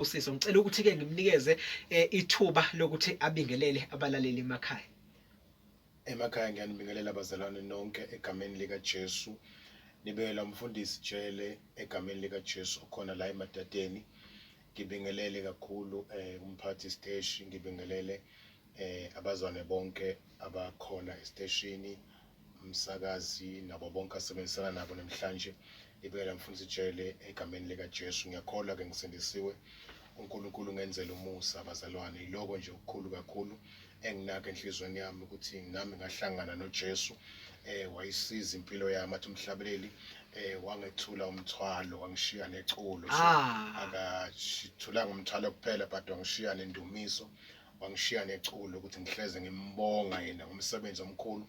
Usizo ngicela ukuthi ke ngimnikeze ithuba lokuthi abingelele abalaleli emakhaya. Emakhaya ngiyanibingelela bazalwane nonke egameni likaJesu. Nibekela umfundisi Jele egameni likaJesu okhona la eMadadeni. Ngibingelele kakhulu umphathi siteshi, ngibingelele abazwane bonke abakhona esiteshini, umsakazi nabo bonke asebenzisana nabo namhlanje. Ngibingelela mfundisi Jele egameni likaJesu. Ngiyakholwa ke ngisindisiwe. uNkulunkulu ngenzela umusa bazalwane. Yiloko nje okukhulu kakhulu enginakho enhliziyweni yami ukuthi nami ngahlangana noJesu, wayisiza impilo yami. Athi umhlabeleli, wangethula umthwalo, wangishiya neculo. So akashithulanga umthwalo kuphela, but wangishiya nendumiso, wangishiya neculo ukuthi ngihleze ngimbonga yena ngomsebenzi omkhulu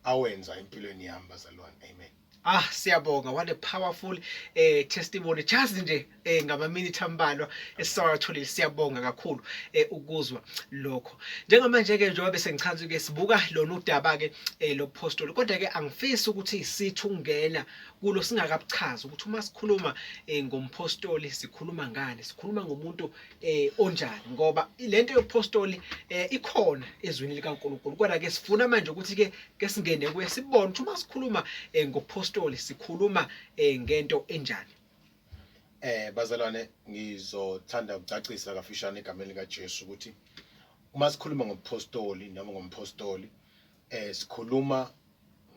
awenza empilweni yami bazalwane. Amen. Ah, siyabonga. What a powerful testimony. Just nje ngama minute ambalwa esisawatholile, siyabonga kakhulu ukuzwa lokho. Njengamanje ke, njengoba bese ngichaza ke, sibuka lona udaba ke lobupostoli, kodwa ke angifisi ukuthi sithi ungena kulo singakabuchazi ukuthi uma sikhuluma ngompostoli sikhuluma ngani, sikhuluma ngomuntu onjani, ngoba lento yobupostoli ikhona ezwini likaNkulunkulu. Kodwa ke sifuna manje ukuthi ke singene kuye, sibone ukuthi uma sikhuluma ngopostoli sikhuluma ngento enjani. Bazalwane, ngizothanda ukucacisa kafishane egameni likaJesu ukuthi uma sikhuluma ngobupostoli noma ngompostoli, sikhuluma,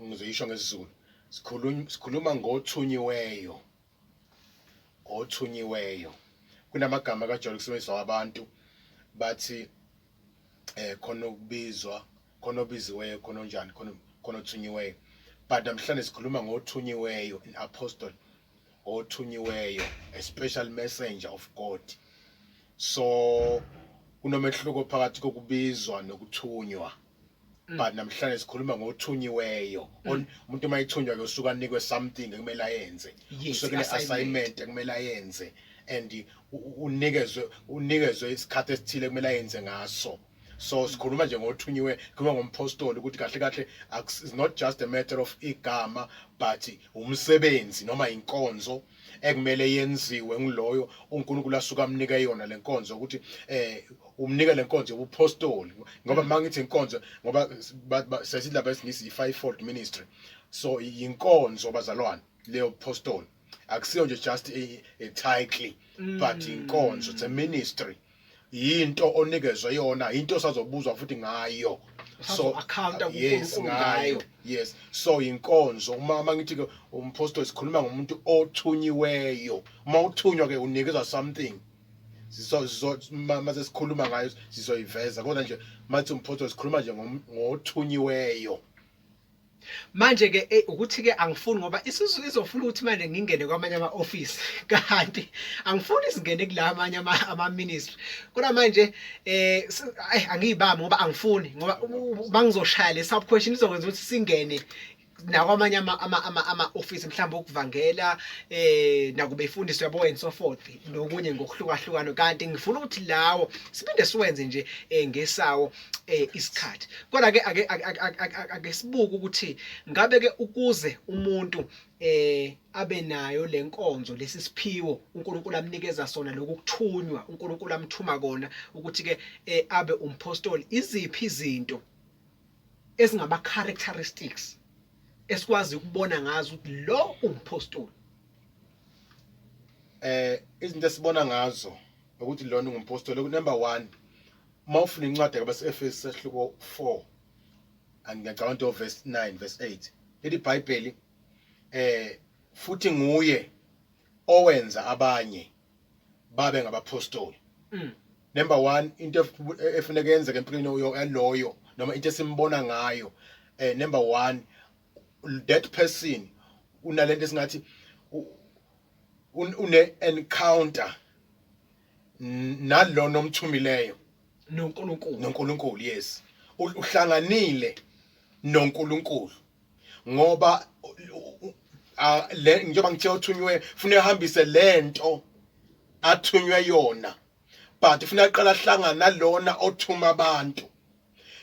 ngizoyisho ngesiZulu, sikhuluma ngothunyiweyo, othunyiweyo. Kunamagama kajwayele ukusebenziswa abantu, bathi khona ukubizwa, khona obiziweyo, khona onjani, khona othunyiweyo, but namhlanje sikhuluma ngothunyiweyo, an apostle, othunyiweyo, a special messenger of God. So kunomehluko phakathi kokubizwa nokuthunywa, but namhlanje sikhuluma ngothunyiweyo. Umuntu uma ethunywa ke usuka anikwe something ekumele ayenze. Usuke ne-assignment ekumele ayenze and unikezwe isikhathi esithile kumele ayenze ngaso. So sikhuluma nje ngothunyiwe, sikhuluma ngompostoli, ukuthi kahle kahle it's not just a matter of igama, but umsebenzi noma inkonzo ekumele yenziwe ngiloyo uNkulunkulu asuka amnike yona lenkonzo, ukuthi umnike lenkonzo yobupostoli. Ngoba mangithi inkonzo, ngoba sesithi lapha esingisi i-fivefold ministry, so inkonzo bazalwane leyo apostoli, akusiyo nje just a title, but inkonzo, it's a ministry, yinto onikezwe yona, into osazobuzwa futhi ngayo. So accounta kuNkulunkulu ngayo. Yes, so inkonzo, uma ngithi ke umpostoli, sikhuluma ngomuntu othunyiweyo. Uma uthunywa ke unikezwa something, sizo mase sikhuluma ngayo sizoyiveza, kodwa nje mathi umpostoli sikhuluma nje ngothunyiweyo. Manje ke ukuthi ke angifuni, ngoba isuzu izofuna ukuthi manje ngingene kwamanye ama office, kanti angifuni singene kulamanye ama ministry. Kodwa manje angiyibambi ngoba angifuni, ngoba bangizoshaya le sub question izokwenza ukuthi singene nakwamanye ama office, mhlawumbe ukuvangela, nakubefundisi, yabo, and so forth, nokunye ngokuhlukahlukana, kanti ngifuna ukuthi lawo siphinde siwenze nje ngesawo isikhathi. Kodwa ke ake sibuke ukuthi ngabe ke ukuze umuntu abe nayo lenkonzo, lesi siphiwo uNkulunkulu amnikeza sona, lokuthunywa uNkulunkulu amthuma kona ukuthi ke abe umpostoli, iziphi izinto ezingama characteristics esikwazi ukubona ngazo ukuthi lo umpostoli? Izinto esibona ngazo ukuthi lona ungumpostoli, number 1, uma ufuna incwadi yabaseEfesu sehluko 4, angiyacabanga ukuthi verse 9, verse 8, lithi iBhayibheli, futhi nguye owenza abanye babe ngabapostoli. Number 1, into efuneka yenzeke empilweni yaloyo noma into esimbona ngayo, number 1, that person unalento esingathi une encounter nalona omthumileyo. NoNkulunkulu. NoNkulunkulu, yes. Uhlanganile noNkulunkulu, ngoba le njengoba ngithe uthunywe, ufuna ehambise lento athunywe yona, but ufuna aqala ahlangana nalona othuma abantu.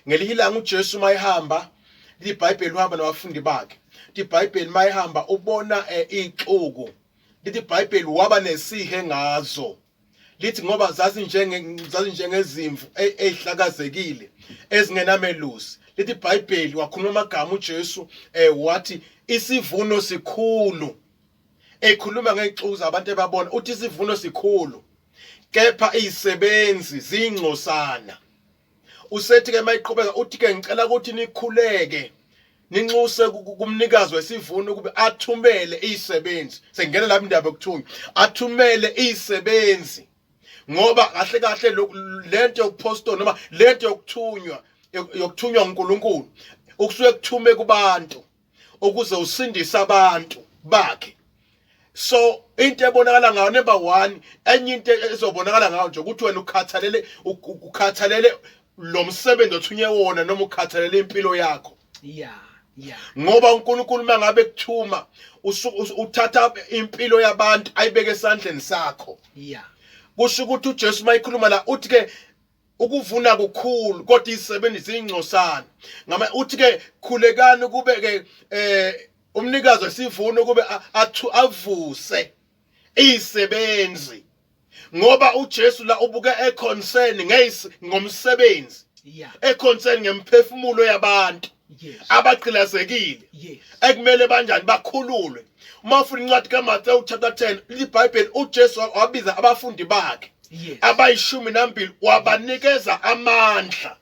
Ngelinye ilanga uJesu mayihamba, iBhayibheli, uhamba nabafundi bakhe, iBhayibheli, mayihamba ubona ixuku, lithi iBhayibheli waba nesihe ngazo. Lithi ngoba zazinjengezimvu ezihlakazekile ezingenamelusi. Lithi iBhayibheli, wakhuluma amagama uJesu, wathi isivuno sikhulu. Ekhuluma ngey'xuku zabantu ebabona, uthi isivuno sikhulu kepha izisebenzi zingcosana. Usethi ke mayiqhubeka uthi ke ngicela ukuthi nikhuleke ninxuse kumnikazi wesivuno ukube athumele izisebenzi. Sengena lapha indaba yokuthunywa, athumele izisebenzi, ngoba kahle kahle lento yokuphostol noma lento yokuthunywa, yokuthunywa uNkulunkulu ukusuke kuthume kubantu ukuze usindise abantu bakhe. So into ebonakala ngayo, number 1, enye into ezobonakala ngayo nje ukuthi wena ukhathalele lo msebenzi othunye wona noma ukhathalele impilo yakho. Yeah. Ngoba uNkulunkulu mangabe kuthuma uthatha impilo yabantu ayibeke esandleni sakho. Kusho ukuthi uJesu mayikhuluma la uthi ke ukuvuna kukhulu kodwa izisebenzi zingcosana. Ngama uthi ke khulekani kube ke umnikazi wesivuno kube avuse izisebenzi, ngoba uJesu la ubuke econcern ngomsebenzi, econcern ngemphefumulo yabantu abagqilazekile, ekumele banjani bakhululwe. Uma ufuna incwadi kaMathewu chapter 10, iBhayibheli uJesu wabiza abafundi bakhe abayishumi nambili, wabanikeza amandla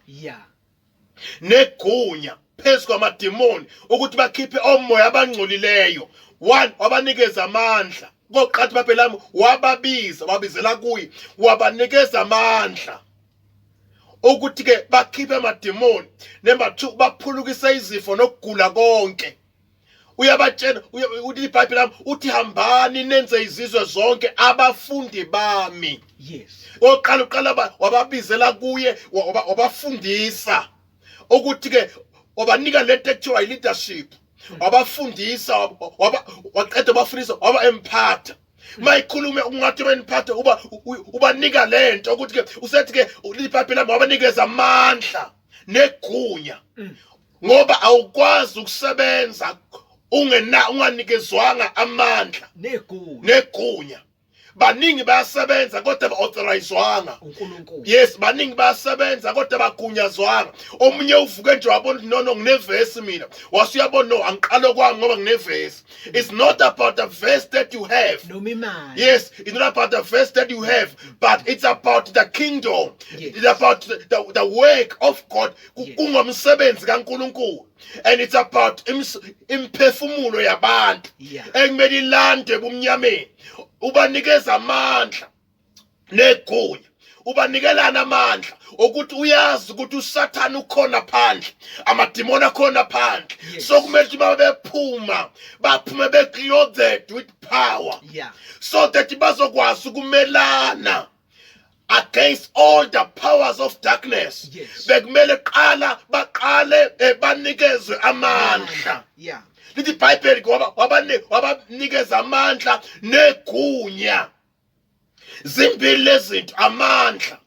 negunya phezu kwamadimoni ukuthi bakhiphe omoya abangcolileyo. One, wabanikeza amandla. Koqathi baphela wababiza, wabizela kuye, wabanikeza amandla ukuthi ke bakhiphe amadimoni. Number 2, baphulukise izifo nokugula konke. Uyabatshela, uthi iBhayibheli lami uthi hambani nenze izizwe zonke abafundi bami. Oqala uqala wababizela kuye, wabafundisa ukuthi ke wabanika lento ekuthiwa i-leadership, wabafundisa, waqeda wabafundisa, waba emphatha. Mayikhulume ungathi beniphathe uba ubanika lento ukuthi ke usethi ke iBhayibheli lami wabanikeza amandla negunya, ngoba awukwazi ukusebenza unganikezwanga amandla negunya. Baningi bayasebenza kodwa ba-authorizwanga uNkulunkulu. Yes, baningi bayasebenza kodwa bagunyazwanga. Omunye uvuke nje wabona ukuthi no no nginevesi mina, wasuyabona no angiqale kwami ngoba nginevesi. It's not about the verse that you have. Noma imali. Yes, it's not about the verse that you have, but it's about the kingdom. It's about the work of God. Kungomsebenzi kaNkulunkulu. And it's about imphefumulo yabantu ekumele ilande ebumnyameni. Ubanikeza amandla negunya, ubanikelana amandla ukuthi uyazi ukuthi uSathane ukhona phandle, amadimoni akhona phandle. So kumele ukuthi babephuma, baphume be-clothed with power, so that bazokwazi ukumelana against all the powers of darkness. Bekumele qala baqale banikezwe amandla. Lithi iBhayibheli ngoba wabanikeza amandla negunya. Zimbili lezinto, amandla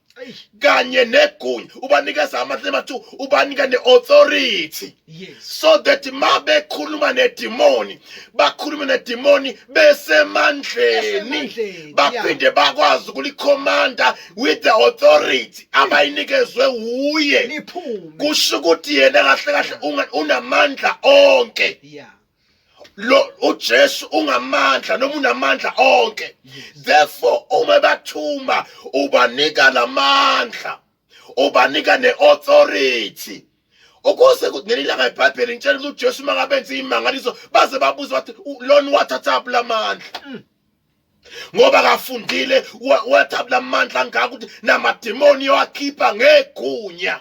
kanye negunya. Ubanikeza amandla emathu, ubanika neauthority. So that mabekhuluma nedimoni, bakhulume nedimoni besemandleni, baphinde bakwazi ukulikhomanda with the authority abayinikezwe uye. Kusho ukuthi yena kahle kahle unamandla onke. Lo uJesu ungamandla noma unamandla onke. Therefore uma bathuma ubanika lamandla, ubanika neauthority. Ukuze ngelilanga iBhayibheli ngitshela ukuthi uJesu mangabe enza imangaliso baze babuze bathi lona wathatha lamandla. Ngoba kafundile wathatha lamandla angaka ukuthi namadimoni wakhipha ngegunya.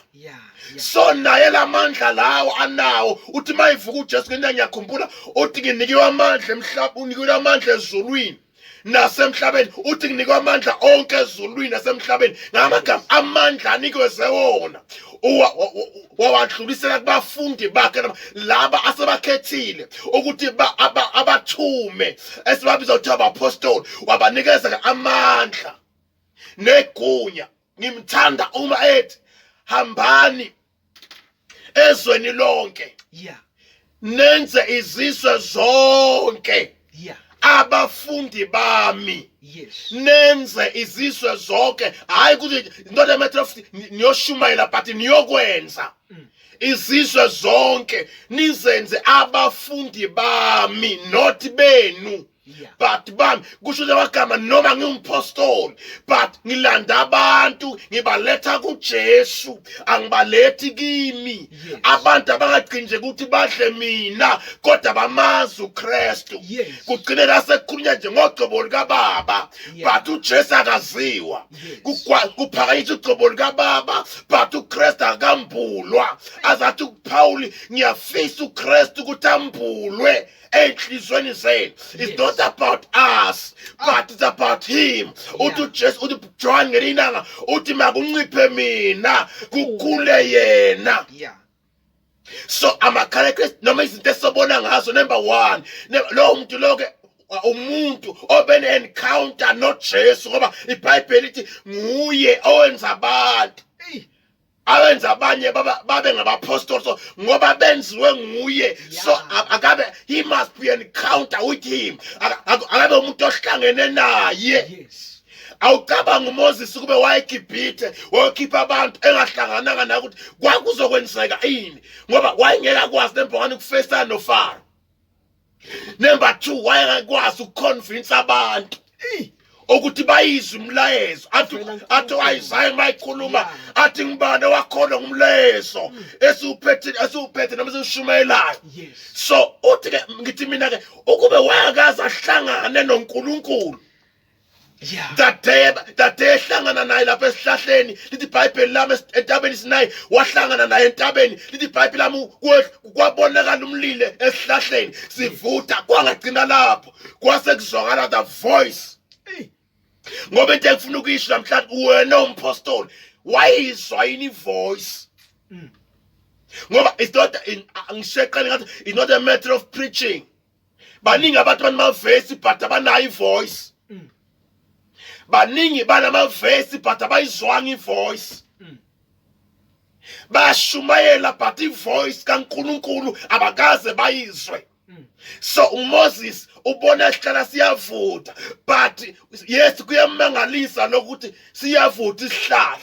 So naye lamandla lawo anawo uthi mayivuka uJesu ngina ngiyakhumbula uthi nginikiwe amandla emhlabeni, unikiwe amandla ezulwini nasemhlabeni, uthi nginikwe amandla onke ezulwini nasemhlabeni. Ngamagama amandla anikezwe wona wawadlulisela kubafundi bakhe laba asebakhethile ukuthi abathume esibabiza ukuthi abapostoli, wabanikeza amandla negunya. Ngimthanda uma ethi hambani ezweni lonke, nenze izizwe zonke Abafundi bami. Yes. Nenze izizwe zonke, hayi ukuthi not a matter of niyoshumayela, but niyokwenza. Izizwe zonke nizenze abafundi bami, not benu. But bami, kusho lamagama, noma ngiwumpostoli, but ngilanda abantu ngibaletha kuJesu, angibalethi kimi. Abantu abangagcini nje ukuthi badle mina, kodwa bamazi uKristu. Kugcine la sekukhulunywa nje ngogcobo likaBaba, but uJesu akaziwa. Kuphakanyiswa ugcobo likaBaba, but uKristu akambulwa. Azathi uPaul, ngiyafisa uKristu ukuthi ambulwe ey'nhliziyweni zenu. It's not about us, but it's about him. Uthi uJesu, uthi John ngelinye ilanga, uthi makunciphe mina, kukhule yena. So ama-characteristics noma izinto esobona ngazo, number one, lowo muntu lo-ke umuntu obene-encounter noJesu, ngoba iBhayibheli lithi nguye owenza abantu, awenza abanye babe ngabapostoli, so ngoba benziwe nguye, so akabe, he must be encounter with him, akabe umuntu ohlangene naye. Awucabanga uMoses kube wayeGibhithe wayokhipha abantu engahlangananga naye, ukuthi kwakuzokwenzeka ini? Ngoba wayengeke akwazi, number one, ukufesana noFaro. Number two, wayengakwazi ukuconvince abantu ukuthi bayizwe umlayezo. Athi u-Isaya mayikhuluma, athi ngibani wakhona ngumlayezo esiwuphethe noma esiwushumayelayo? So uthi ke, ngithi mina ke, ukube wayakaze ahlangane noNkulunkulu that day ehlangana naye lapha esihlahleni, lithi iBhayibheli lami, entabeni Sinayi, wahlangana naye entabeni, lithi iBhayibheli lami kwabonakala umlilo esihlahleni sivutha. Kwangagcina lapho, kwase kuzwakala the voice. Ngoba into engifuna ukuyisho namhlanje, wena umpostoli, wayizwa yini ivoice? Ngoba it's not ngisheqele ngathi it's not a matter of preaching. Baningi abantu banamavesi, but abanayo ivoice. Baningi banamavesi, but abayizwanga ivoice. Bashumayela, but ivoice kaNkuluNkulu abakaze bayizwe. So uMoses ubona isihlahla siyavutha, but yes, kuyamangalisa lokuthi siyavutha isihlahla,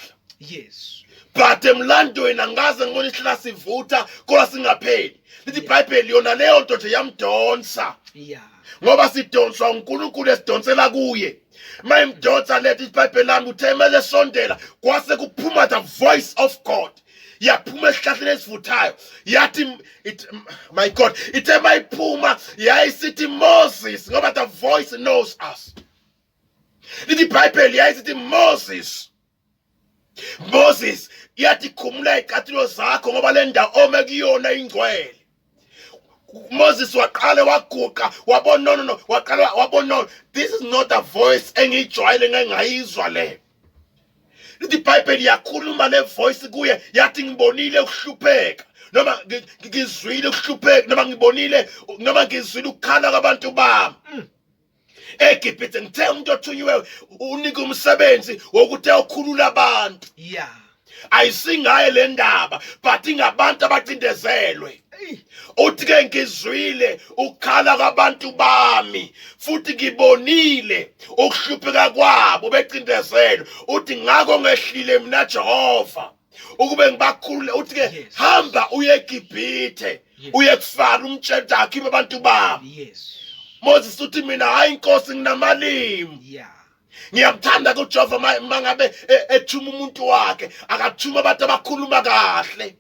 but emlandweni angikaze ngibona isihlahla sivutha kodwa singapheli. Lithi iBhayibheli, yona leyo nto nje yamdonsa, ngoba sidonswa uNkulunkulu, esidonsela kuye. Mayimdonsa, lethi iBhayibheli lami, uthe mele sondela, kwase kuphuma the voice of God, yaphuma esihlahleni esivuthayo, yathi it, my God, ithe mayiphuma yayisithi Moses, ngoba the voice knows us. Lithi iBhayibheli yayisithi Moses, Moses, yathi khumula icathulo zakho, ngoba le ndawo ome kuyona ingcwele. Moses waqala waguqa, wabona, no, no, no, waqala wabona, no, this is not a voice engiyijwayele, ngengayizwa le. Lithi iBhayibheli yakhuluma le voice kuye, yathi ngibonile ukuhlupheka, noma ngizwile ukuhlupheka, noma ngibonile, noma ngizwile ukukhala kwabantu bami eGibhithe. Ngithe umuntu othunyiwe unika umsebenzi wokuthi ayokhulula abantu. Ayisingaye le ndaba, but ingabantu abacindezelwe. Uthi ke ngizwile ukukhala kwabantu bami, futhi ngibonile ukuhlupheka kwabo becindezelwe. Uthi ngakho ngehlile mina Jehova ukube ngibakhulule. Uthi ke hamba uye eGibhithe, uye kuFaro, umtshela ukuthi akhiphe abantu bami. Moses uthi mina, hayi inkosi, nginamalimi. Ngiyamthanda kuJehova mangabe ethuma umuntu wakhe, akathuma abantu abakhuluma kahle.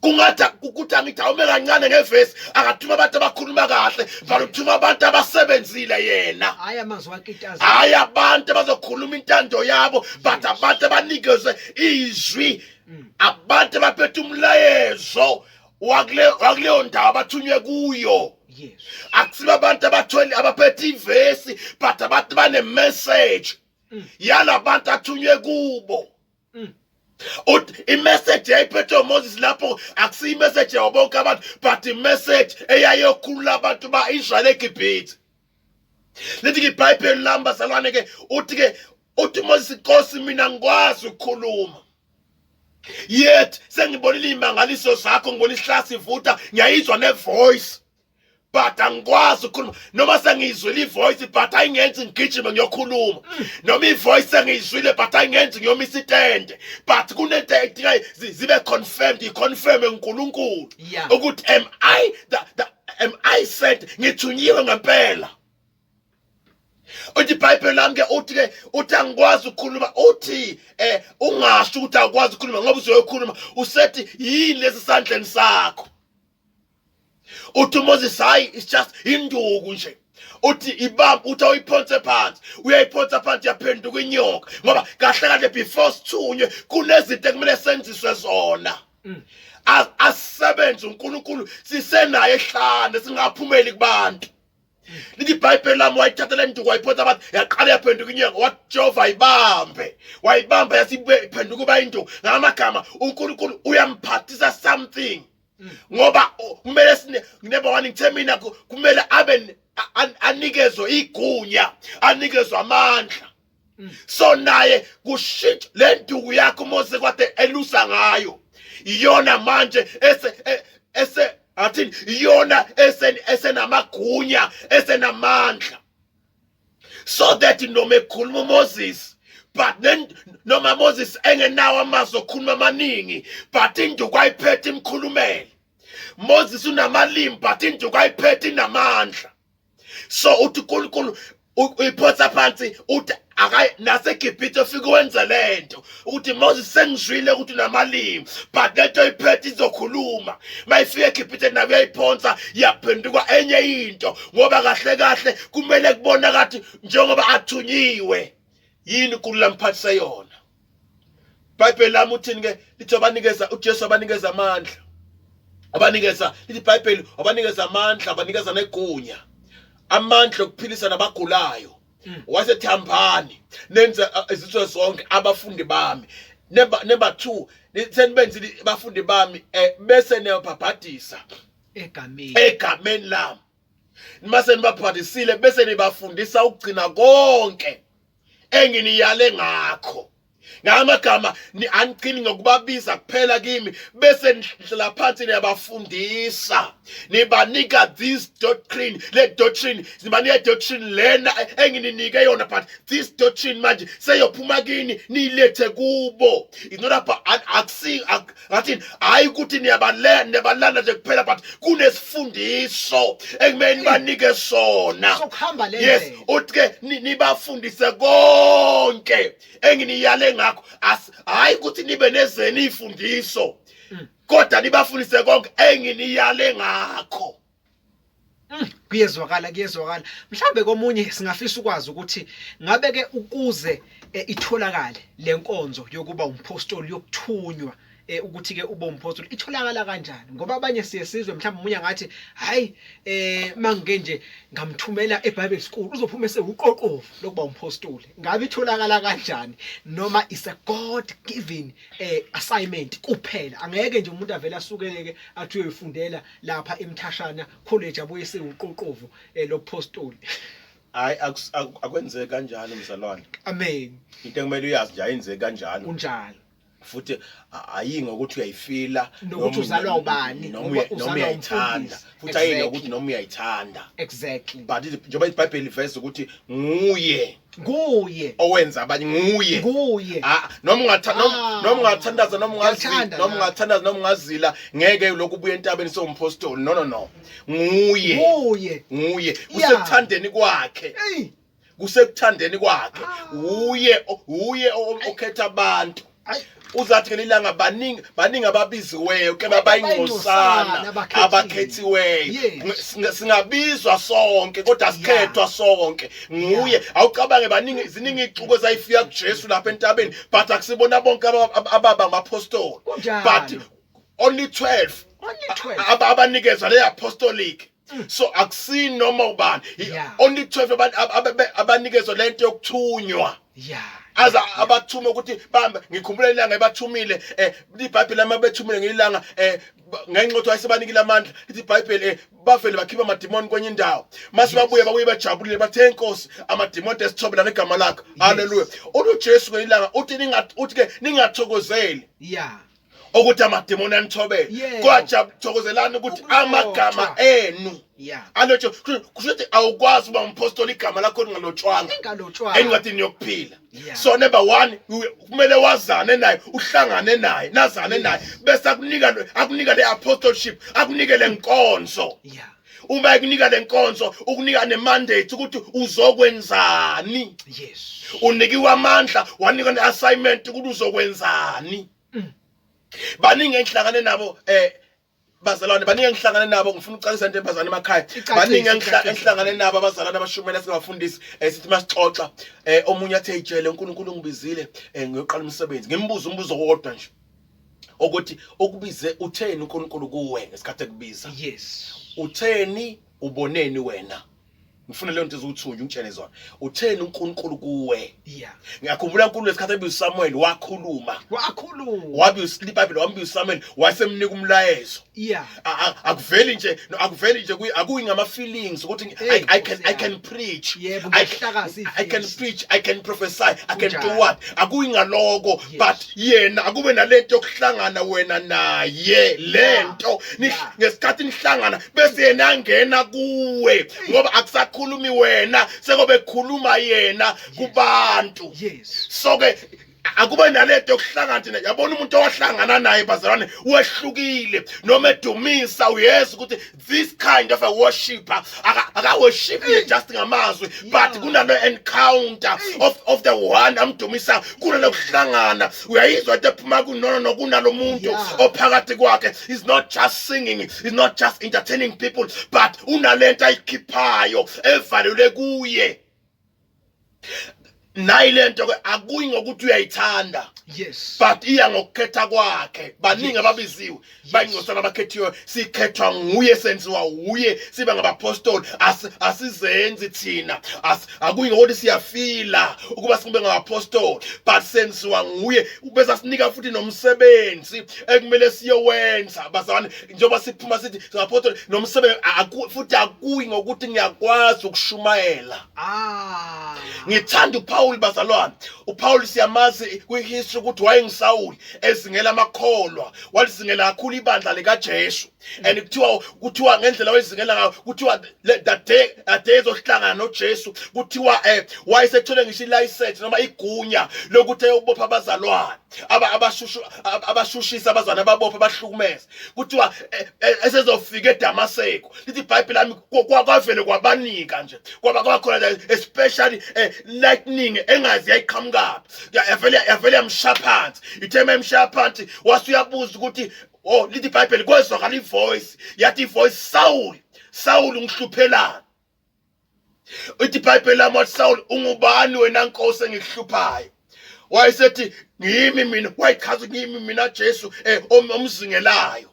Kungathi ukuthi angithi awume kancane ngevesi, akathuma abantu abakhuluma kahle, but uthuma abantu abasebenzile yena. Hayi amazwi akitaza. Hayi abantu abazokhuluma intando yabo, but abantu abanikezwe izwi, abantu abaphethe umlayezo wakuleyo ndawo abathunywe kuyo. Akusibo abantu abathwele, abaphethe ivesi, but abantu bane-message yalabantu athunywe kubo. Uthi imessage yayiphethwe uMoses lapho akusiyo imessage yabo bonke abantu, but imessage eyayokhulula abantu ba-Israyeli eGibhithe. Lithi ke iBhayibheli lami, bazalwane ke, uthi ke, uthi Moses, inkosi, mina ngikwazi ukukhuluma, yet sengibonile imangaliso zakho, ngibona isihlahla sivutha, ngiyayizwa ne-voice. But angikwazi ukukhuluma noma sengiyizwile ivoice, but ayingenzi ngigijime ngiyokhuluma, noma ivoice sengiyizwile, but ayingenzi ngiyomisa itende, but kunento edinga zibe confirmed, iconfirm uNkulunkulu ukuthi am I the am I sent, ngithunyiwe ngempela. Uthi iBhayibheli lami ke, uthi ke, uthi angikwazi ukukhuluma, uthi ungasho ukuthi awukwazi ukukhuluma ngoba uzoyokhuluma, usethi yini lesi sandleni sakho? Uthi uMoses, hayi, it's just induku nje. Uthi ibamba, uthi awuyiphonse phansi, uyayiphonsa phansi, yaphenduka inyoka, ngoba kahle kahle before sithunywe kunezinto ekumele senziswe zona. Asebenze uNkulunkulu sisenaye ehlane, singaphumeli kubantu. Lithi iBhayibheli lami, wayithatha le nduku, wayiphonsa abantu, yaqala yaphenduka inyoka. Wathi Jehova ayibambe, wayibamba, yasiphenduka uba induku. Ngamagama, uNkulunkulu uyamphathisa something ngoba kumele sine number 1, ngithe mina kumele abe anikezwe igunya, anikezwe amandla. So naye kushintsha le nduku yakho Mose kwade elusa ngayo, iyona manje ese athini, iyona esenamagunya, esenamandla, so that noma ekhuluma uMoses, but then noma Moses engenawo amazwi okukhuluma amaningi, but induku ayiphethe imkhulumele. Moses unamalimi, but induku ayiphethe inamandla. So uthi uNkulunkulu uyiphonsa phansi, uthi akayi naseGibhithe, ufike wenze lento ukuthi Moses, sengizwile ukuthi unamalimi, but lento iphethe izokhuluma. Mayifika eGibhithe nayo uyayiphonsa, yaphenduka enye into, ngoba kahle kahle kumele kubona kathi njengoba athunyiwe yini uNkulunkulu amphathise yona. iBhayibheli lami uthini ke? Lithi abanikeza uJesu, abanikeza amandla, abanikeza, lithi iBhayibheli, abanikeza amandla, abanikeza negunya, amandla okuphilisa nabagulayo. Wasethi hambani nenze izizwe zonke abafundi bami. Number 2, senibenzile abafundi bami, bese niyabhabhadisa egameni egameni lami. Mase nibabhadisile, bese nibafundisa ukugcina konke enginiyale ngakho. Ngamagama, anigcini ngokubabiza kuphela kimi, bese nihlala phansi niyabafundisa, nibanika this doctrine, le doctrine, nibanika doctrine lena engininike yona, but this doctrine manje seyophuma kini, niyilethe kubo. It's not about akusi ngathini, hayi ukuthi niyabalanda nje kuphela, but kunesifundiso ekumele nibanike sona. Sokuhamba le Yes. ndlela. Uthi ke nibafundise konke enginiyale ngakho. Hayi ukuthi nibe nezeni ifundiso, kodwa nibafundise konke enginiyale ngakho. Kuyezwakala, kuyezwakala. Mhlambe komunye singafisa ukwazi ukuthi ngabe ke ukuze itholakale lenkonzo yokuba umpostoli, yokuthunywa, ukuthi ke ube umpostoli, itholakala kanjani? Ngoba abanye siye sizwe mhlawumbe umunye ngathi, hayi, mangike nje ngamthumela eBible school, uzophuma esewuqoqovu lokuba umpostoli. Ngabe itholakala kanjani, noma is a God given assignment kuphela, angeke nje umuntu avele asukeleke athi uyoyifundela lapha eMthashana College abuye sewuqoqovu lobupostoli? Hayi, akwenzeki kanjalo, mzalwane. Amen. Into ekumele uyazi nje, ayenzeki kanjalo. Kunjalo. Futhi ayi ngokuthi uyayifila. Nokuthi uzalwa ubani, noma ngoba noma uzalwa uyayithanda. umfundisi. Futhi ayi ngokuthi noma uyayithanda, but njengoba iBhayibheli liveza ukuthi nguye Nguye owenza abanye, nguye. Nguye. Ah, noma ungatha noma ungathandaza, noma ungazila, Ngiyakuthanda noma la. ungathandaza, noma ungazila, ngeke lokhu ubuye entabeni sewumpostoli. No, no, no, nguye. Nguye. Nguye, kusekuthandeni kwakhe. Hey. Kusekuthandeni kwakhe. Uye okhetha abantu. Ayi. Uzathi ke lilanga, baningi, baningi ababiziweyo ke, babayingcosana abakhethiwe. Abakhethiweyo. Singabizwa sonke, kodwa sikhethwa sonke nguye. Awucabange, baningi, ziningi ixuku ezayifika kuJesu lapha entabeni, but akusibona bonke ababa ngabapostoli. Kunjalo. But only 12. Only 12. Abanikezwa le apostolic. So akusini noma ubani. Only 12 abanikezwa lento yokuthunywa, aza abathume ukuthi bambe. Ngikhumbula ilanga ebathumile, iBhayibheli lami, bethumile ngelanga, ngenxa yokuthi wayesebanikile amandla, lithi iBhayibheli, bavele bakhipha amadimoni kwenye indawo. Mase babuye, babuye bejabulile, bathe, "Inkosi, amadimoni esithobela ngegama lakho." Haleluya. Uthi uJesu ngelanga, uthi ningathi, uthi ke ningathokozeli. Ukuthi amademoni anithobele. Yebo. Kodwa thokozelani ukuthi Ukulotshwa. amagama enu alotshwe. Kusho ukuthi awukwazi uba umpostoli igama lakho lingalotshwanga Lingalotshwanga. encwadini yokuphila. So number 1, kumele wazane naye, uhlangane naye, nazane naye, bese akunika le apostleship, akunike le nkonzo. Uma ekunika le nkonzo, ukunika nemandate ukuthi uzokwenzani. Unikiwe amandla, wanikwa ne-assignment ukuthi uzokwenzani. Baningi engihlangane nabo bazalwane, baningi engihlangane nabo, ngifuna ukucacisa into ebazalwane emakhaya. Icacise, Baningi icacise. engihlangane nabo abazalwane abashumela singabafundisi, sithi masixoxa, omunye athe ejele uNkulunkulu ungibizile, ngiyoqala umsebenzi. Ngimbuza umbuzo owodwa nje ukuthi ukubize utheni uNkulunkulu kuwe ngesikhathi ekubiza? Utheni, uboneni wena? Ngifuna leyo nto eziwuthunja ungitshele zona. Utheni uNkulunkulu kuwe? Ngiyakhumbula uNkulunkulu ngesikhathi ebiza uSamuel wakhuluma. Wakhuluma. Wabiza iBhayibheli, wambiza uSamuel wasemnika umlayezo. Akuveli nje, no, akuveli nje kuyi, akuyi ngama feelings ukuthi Hey, I Nkosi can yami. preach. Yebo, ngiyahlakaza I can i-feelings. preach, I can prophesy, I can do Kunjalo. what? Akuyi ngaloko, but yena akube nalento yokuhlangana wena naye lento. Ngesikhathi nihlangana bese yena angena kuwe ngoba akusakhulumi wena, sekobe khuluma yena kubantu. So ke akube nalento yokuhlangana thina. Yabona umuntu owahlangana naye bazalwane wehlukile, noma edumisa uyezwa ukuthi this kind of a worshipper aka worship nje just ngamazwi, but kunalo encounter of the one amdumisa, kunalo kuhlangana, uyayizwa into ephuma ku no, no, no, kunalo muntu ophakathi kwakhe. He's not just singing, he's not just entertaining people, but unalento ayikhiphayo evalelwe kuye. Nayi lento ke akuyi ngokuthi uyayithanda. But iya ngokukhetha kwakhe. Baningi ababiziwe, bayingcosana abakhethiwe, sikhethwa nguye, senziwa uye, siba ngabapostoli. Asizenzi thina. Akuyi ngokuthi siyafila ukuba sibe ngabapostoli, but senziwa nguye. Bese asinika futhi nomsebenzi ekumele siyowenza. Bazalwane, njengoba siphuma sithi singapostoli, nomsebenzi futhi akuyi ngokuthi ngiyakwazi ukushumayela. Ngithanda uPaul bazalwane. uPaul siyamazi kwihistory ukuthi wayenguSawuli ezingela amakholwa, walizingela kakhulu ibandla likaJesu. And kuthiwa ngendlela wayezingela ngayo, kuthiwa that day, that day ezohlangana noJesu, kuthiwa wayesethole ngisho ilicense noma igunya lokuthi ayobopha abazalwane, abashushisa abazalwane, ababopha, abahlukumeza. Kuthiwa esezofika eDamaseko, lithi iBhayibheli lami kwavele kwabanika nje, kwaba khona nje especially lightning engazi yayiqhamukaphi, yavele yamshaya phansi. Ithe mayimshaya phansi wase uyabuza ukuthi, oh, lithi iBhayibheli kwezwakala ivoice, yathi ivoice, Saul, Saul ungihluphelani? Ithi iBhayibheli lami wathi, Saul ungubani wena Nkosi engikuhluphayo? Wayesethi ngimi mina, wayichaza ngimi mina Jesu omzingelayo.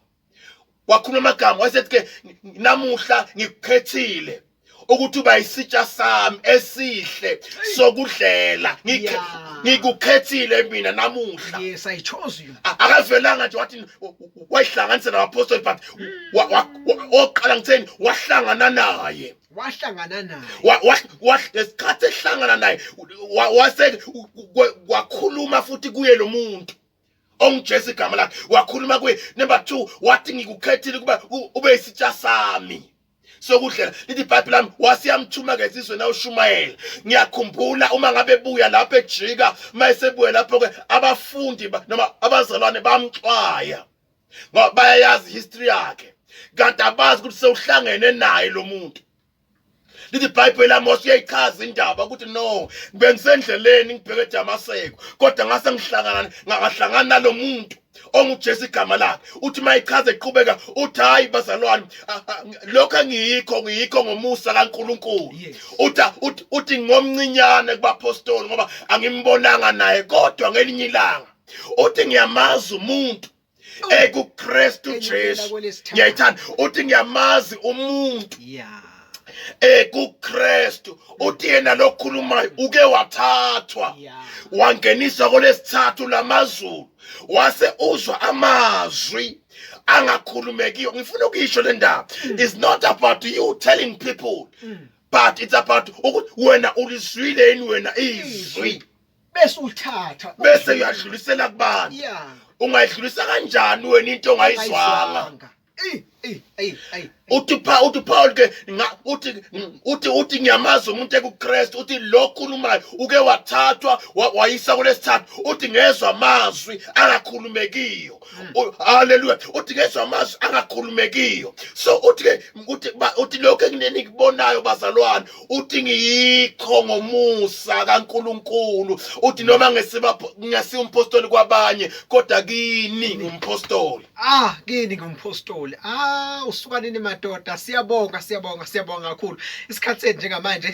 Wakhuluma amagama, wayesethi ke namuhla ngikukhethile ukuthi uba isitsha sami esihle sokudlela. Ngikukhethile mina namuhla. Yes, I chose you. Akavelanga nje wathi wayihlanganisa nabapostoli, but oqala ngitheni wahlangana naye. Wahlangana naye. Ngesikhathi ehlangana naye, wase wakhuluma futhi kuye lo muntu onguJesu igama lakhe, wakhuluma kuye. Number 2, wathi ngikukhethile ukuba ube isitsha sami sokudlela. Lithi iBhayibheli lami wasiyamthuma ke esizweni nawushumayela. Ngiyakhumbula uma ngabe ebuya lapho ejika, mayesebuya lapho ke abafundi noma abazalwane bamxwaya ngoba bayayazi history yakhe, kanti abazi ukuthi sewuhlangene naye lo muntu. Lithi iBhayibheli lami uyayichaza indaba ukuthi no, bengisendleleni ngibheke eDamaseko, kodwa ngase ngihlangana, ngahlangana nalomuntu onguJesu igama lakhe. Uthi mayichaza eqhubeka uthi hayi bazalwane, lokho engiyikho ngiyikho ngomusa kaNkuluNkulu. Uthi ngomncinyane kubapostoli ngoba angimbonanga naye, kodwa ngelinye ilanga uthi ngiyamazi umuntu ekuKristu Enyukela Jesu. kwelesithathu. Ngiyayithanda. Uthi ngiyamazi umuntu ekuKristu. Uthi yena lokhulumayo uke wathathwa, wangeniswa kwelesithathu lamazulu, wase uzwa amazwi angakhulumekiyo. Ngifuna ukuyisho le ndaba. It's not about you telling people, but it's about ukuthi wena ulizwile yini wena izwi. Bese uthatha bese uyadlulisela kubantu. Ungayidlulisa kanjani wena into ongayizwanga? Ey, ey, ey, ey. Uthi pa uthi Paul ke uthi uthi uthi ngiyamazi umuntu ekuKristu, uthi lo khulumayo uke wathathwa wayisa kulesithathu, uthi ngezwa amazwi angakhulumekiyo. Haleluya. Uthi ngezwa amazwi angakhulumekiyo. So uthi ke uthi uthi lokho enginenikubonayo bazalwane, uthi ngiyikho ngomusa kaNkuluNkulu. Uthi noma ngesiba ngasiwumpostoli kwabanye, kodwa kini ngumpostoli. Ah, kini ngumphostoli. Ah, usuka nini madoda? Siyabonga, siyabonga, siyabonga kakhulu. Isikhathi sethu njengamanje.